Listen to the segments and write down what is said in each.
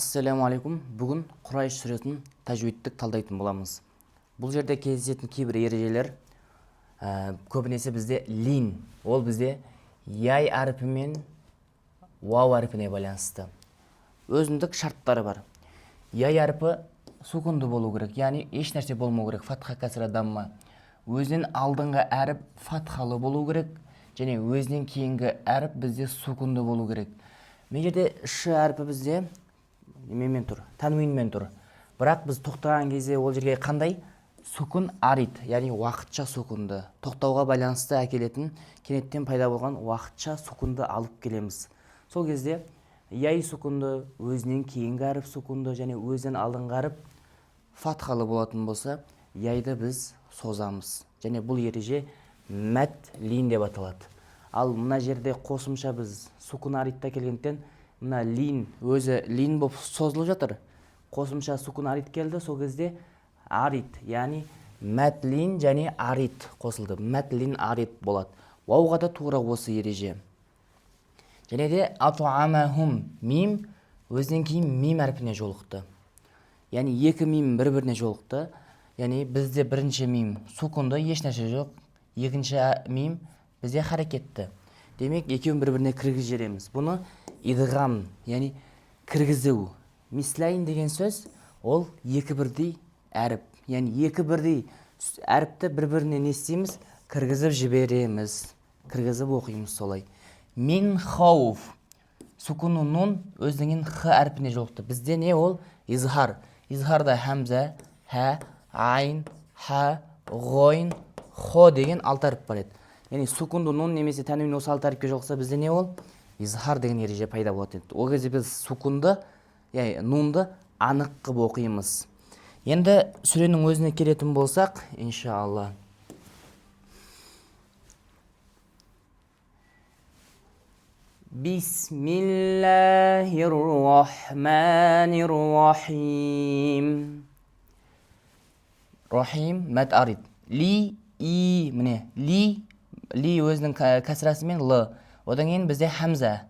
Ассалаумағалейкум. Бүгін Құрайш сүресін тәжвидтік талдайтын боламыз. Бұл жерде кездесетін кейбір ережелер, көбінесе бізде лин, ол бізде яй әрпі мен вау әрпіне байланысты. Өзіндік шарттары бар. Яй әрпі сукунды болу керек, яғни еш нәрсе болмау керек, фатха, кәсра, дамма. Өзінен алдыңғы әріп фатхалы болу керек, және өзінен кейінгі әріп бізде сукунды болу керек. Мына жерде ш әрпі бізде немен тұр? Тәнуинмен тұр. Бірақ біз тоқтаған кезде ол жерге қандай? Сукун арид, яғни уақытша сукунды, тоқтауға байланысты әкелетін кенеттен пайда болған уақытша сукунды алып келеміз. Сол кезде яй сукунды, өзінен кейінгі әріп сукунды және өзінен алдыңғы әріп фатхалы болатын болса, яйды біз созамыз. Және бұл ереже мәд лин деп аталады. Ал мына жерде қосымша біз сукун аридта келгендіктен мына лин өзі лин болып созылып жатыр. Қосымша сукун арид келді, сол кезде арид, яғни мәд лин және арид қосылды. Мәд лин арид болады. Вауға да тура осы ереже. Және де атуамахум мим өзінен кейін мим әрпіне жолықты. Яғни екі мим бір-біріне жолықты. Яғни бізде бірінші мим сукунды, еш нәрсе жоқ. Екінші мим бізде харекетті. Демек, екеуін бір-біріне кіргізіп жібереміз. Бұны идғам, яғни кіргізу. Мислайн деген сөз ол екі бірдей әріп. Яғни екі бірдей әріпті бір-біріне не істейміз? Кіргізіп жібереміз. Кіргізіп оқимыз солай. Мин хауф. Сукуну нун өзінен х әрпіне жолықты. Бізде не ол? Изхар. Изхарда хамза, ха, айн, ха, ғойн, хо деген алты әріп бар еді. Яғни сукунду нун немесе тәнуин осы алты әріпке жолықса, бізде не ол? Изхар деген ереже пайда болады еді. Ол кезде біз сукунды, яғни нунды анық қылып оқимыз. Енді сүренің өзіне келетін болсақ, иншалла. Бисмиллахир-рахманир-рахим. Рахим, мәд арид. Ли, и, міне, ли, ли өзінің кәсірасымен л. Одан кейін бізде хамза.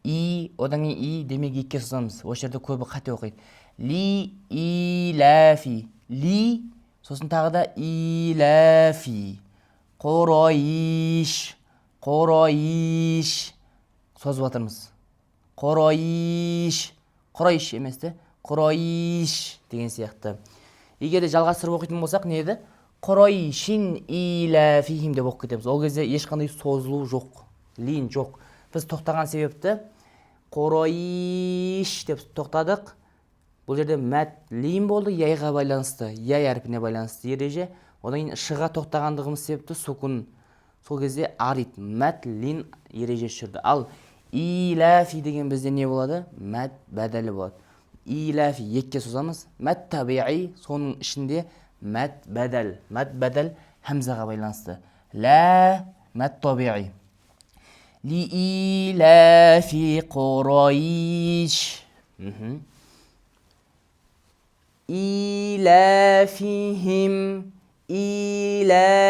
И, одан кейін и, демек екіге созамыз. Осы жерде көбі қате оқиды. Ли, и, ла, фи. Ли, сосын тағы да и, ла, фи. Қурайш, қурайш. Созып жатырмыз. Қурайш, қурайш емес те, қурайш деген сияқты. Егер де жалғастырып оқитын болсақ, не еді? Қурайшин илафихим деп оқып кетеміз. Ол кезде ешқандай созылу жоқ, лин жоқ. Біз тоқтаған себепті қурайш деп тоқтадық. Бұл жерде мәд лин болды, яйға байланысты, яй әрпіне байланысты ереже. Одан кейін шыға тоқтағандығымыз себепті сукун. Сол кезде арид, мәд лин ережесі жүрді. Ал илафи деген бізде не болады? Мәд бәдәлі болады. Илафи екіге созамыз. Мәд табиғи, соның ішінде мәд бәдәл. Мәд бәдәл хамзаға байланысты. Лә мәд табиғи. Ли илафи қурайш. Илафихим, илафихим,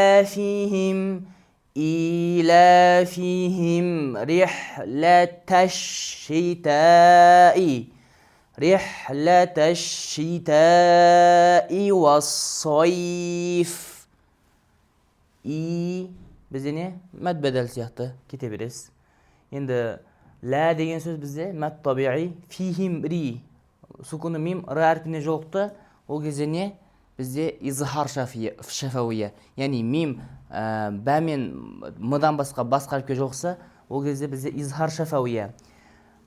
илафихим рихлаташ шитаи, рихлаташ шитаи уас-сайф. И бізде не? Мәд бәдәл сияқты кете бересіз. Енді лә деген сөз бізде мәд табиғи, фихим ри. Сукуны мим р әрпіне жолықты. Ол кезде не? Бізде изхар шафауия. Яғни мим, бә мен мдан басқа басқа әріпке жолықса, ол кезде бізде изхар шафауия.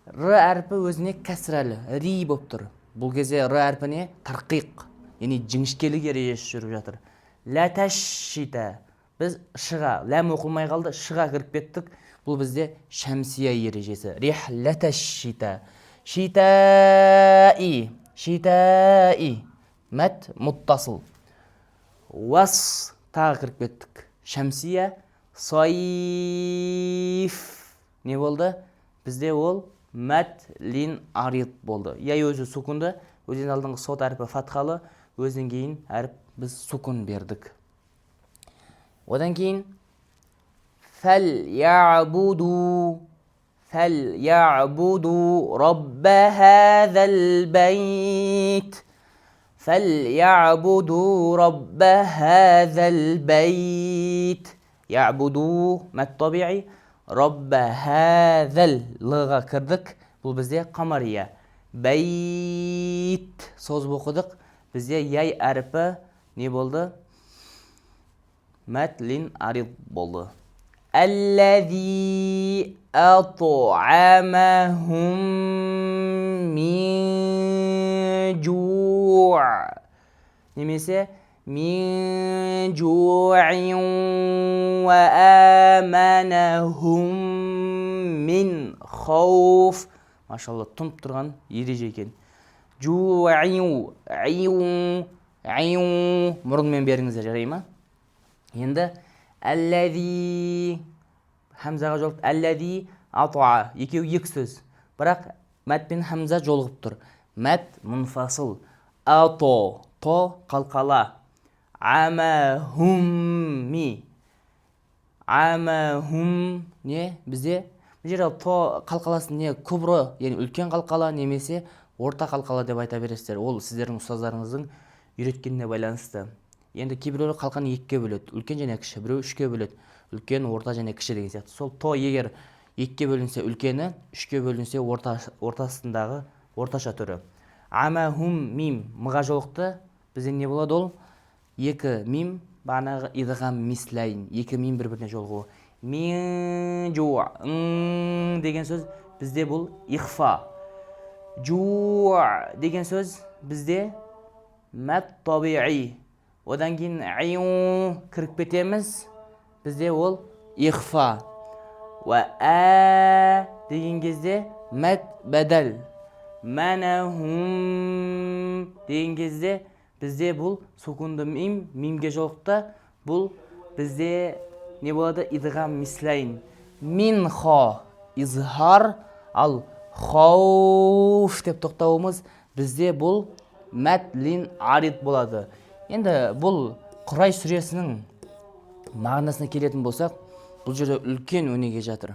Р әрпі өзіне кәсірәлі, ри болып тұр. Бұл кезде р әрпіне тарқиқ, яғни жіңішкелік ережесі жүріп жатыр. Лә тәшшита. Біз шыға, ләм оқылмай қалды, шыға кіріп кеттік. Бұл бізде шәмсия ережесі. Рихләтәшшита. Шитаи, шитаи. Мәд муттасыл. Уас тағы кіріп кеттік. Шәмсия сайф. Не болды? Бізде ол мәд лин арид болды. Яй өзі сукунды, өзінен алдыңғы сот әрпі фатхалы, өзінен кейін әріп біз сукун бердік. Одан кейін фәл я'буду, فَلْيَعْبُدُوا رَبَّ هَذَا الْبَيْتِ. فَلْيَعْبُدُوا رَبَّ هَذَا الْبَيْتِ. يَعْبُدُوا мәд табиғи, رَبَّ هَذَا л-ға кірдік. Бұл бізде қамария. Бәйт созып оқыдық. Бізде яй әрпі не болды? Мәд лин арид болды. Әлләзи ат'амахум мин жу'. Немесе мин жу'ин ва аманахум мин хауф. Машалла, тұнып тұрған ереже екен. Жу'ин, ию, ию мұрынмен беріңіздер, жарай ма? Енді әлләзи хамзаға жолықты. Әлләзи атуа, екеуі екі сөз. Бірақ мәд пен хамза жолығып тұр. Мәд мұнфасыл. Ато, то қалқала. Амахумми. Амахум не бізде? Бұл жерде то қалқаласын не кубро, яғни үлкен қалқала немесе орта қалқала деп айта бересіздер. Ол сіздердің ұстаздарыңыздың үйреткеніне байланысты. Енді кейбіреулер қалқаны екіге бөледі, үлкен және кіші, біреу үшке бөледі, үлкен, орта және кіші деген сияқты. Сол то егер екіге бөлінсе үлкені, үшке бөлінсе ортасындағы орташа түрі. Амахум мим мыға жолықты. Бізде не болады ол? Екі мим, бағанағы идғам мислайн, екі мим бір-біріне жолығуы. Мин жу деген сөз бізде бұл ихфа. Жу деген сөз бізде мәд табиғи. Одан кейін ию кіріп кетеміз. Бізде ол ихфа. Уа ә деген кезде мәд бәдәл. Мәнәхум деген кезде бізде бұл сукунды мим, мимге жолықты. Бұл бізде не болады? Идғам мислайн. Мин хо изхар, ал хауф деп тоқтауымыз бізде бұл мәд лин арид болады. Енді бұл Құрай сүресінің мағынасына келетін болсақ, бұл жерде үлкен өнеге жатыр.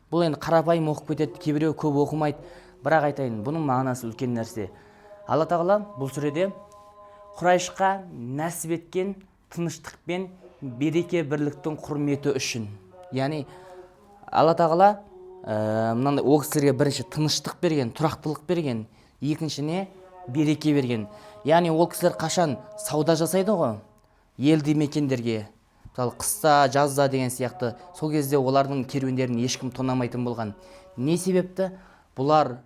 Бұл енді қарапайым оқып кетеді, кейбіреу көп оқымайды. Бірақ айтайын, бұның мағынасы үлкен нәрсе. Алла тағала бұл сүреде Құрайшқа нәсіп еткен тыныштық пен береке бірліктің құрметі үшін. Яғни Алла тағала мынандай ол кісілерге бірінші тыныштық берген, тұрақтылық берген, екіншіне береке берген. Яғни ол кісілер қашан сауда жасайды ғой, елді мекендерге, мысалы қыста, жазда деген сияқты, сол кезде олардың керуендерін ешкім тонамайтын болған. Не себепті? Бұлар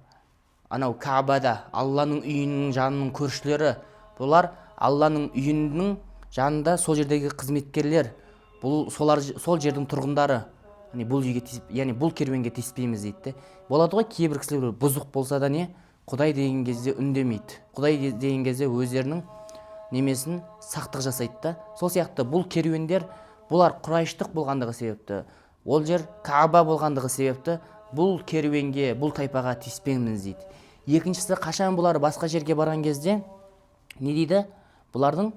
анау Каабада, Алланың үйінің жанының көршілері, бұлар Алланың үйінің жанында сол жердегі қызметкерлер, бұл солар, сол жердің тұрғындары. Яғни бұл үйге тиіс, яғни бұл керуенге тиіспейміз дейді де. Болады ғой кейбір кісілер бұзық болса да не, Құдай деген кезде үндемейді. Құдай деген кезде өздерінің немесін сақтық жасайды да. Сол сияқты бұл керуендер, бұлар құрайыштық болғандығы себепті, ол жер Кааба болғандығы себепті бұл керуенге, бұл тайпаға тиіспеңіз дейді. Екіншісі, қашан бұлар басқа жерге барған кезде не дейді? Бұлардың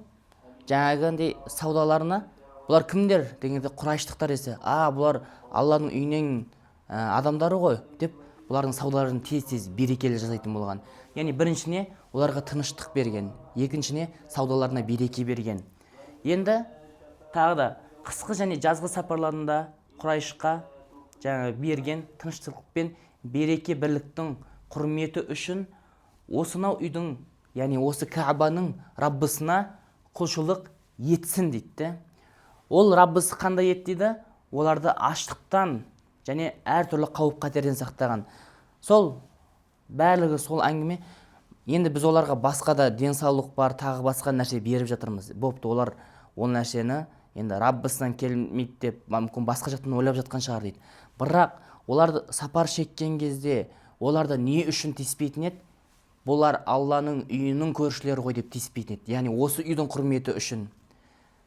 жаңағындай саудаларына бұлар кімдер дегенде құрайыштықтар десе, а бұлар Алланың үйінен адамдары ғой деп бұлардың саудаларын тез-тез берекелі жасайтын болған. Яғни біріншіне оларға тыныштық берген, екіншіне саудаларына береке берген. Енді тағы да қысқы және жазғы сапарларында Құрайшқа жаңа берген тыныштық пен береке бірліктің құрметі үшін осынау үйдің, яғни осы Каабаның Раббысына құлшылық етсін дейді де. Ол Раббысы қандай ет дейді? Оларды аштықтан және әртүрлі қауіп-қатерден сақтаған. Сол барлығы сол әңгіме. Енді біз оларға басқа да денсаулық бар, тағы басқа нәрсе беріп жатырмыз. Бопты, олар ол нәрсені енді Раббысынан келмейді деп мүмкін басқа жақтан ойлап жатқан шығар дейді. Бірақ оларды сапар шеккен кезде оларды не үшін тиіспейтін еді? Бұлар Алланың үйінің көршілері ғой деп тиіспейтін еді. Яғни осы үйдің құрметі үшін.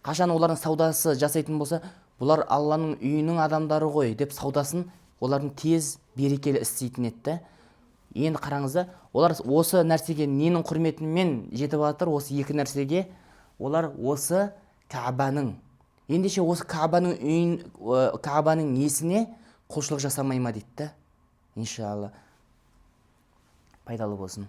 Қашан олардың саудасы жасайтын болса, бұлар Алланың үйінің адамдары ғой деп саудасын олардың тез берекелі істейтін еді де. Енді қараңыздар, олар осы нәрсеге ненің құрметімен жетіп жатыр? Осы екі нәрсеге олар осы Каабаның. Ендеше осы Каабаның үйін, Каабаның несіне құлшылық жасамай ма дейді де. Иншалла, пайдалы болсын.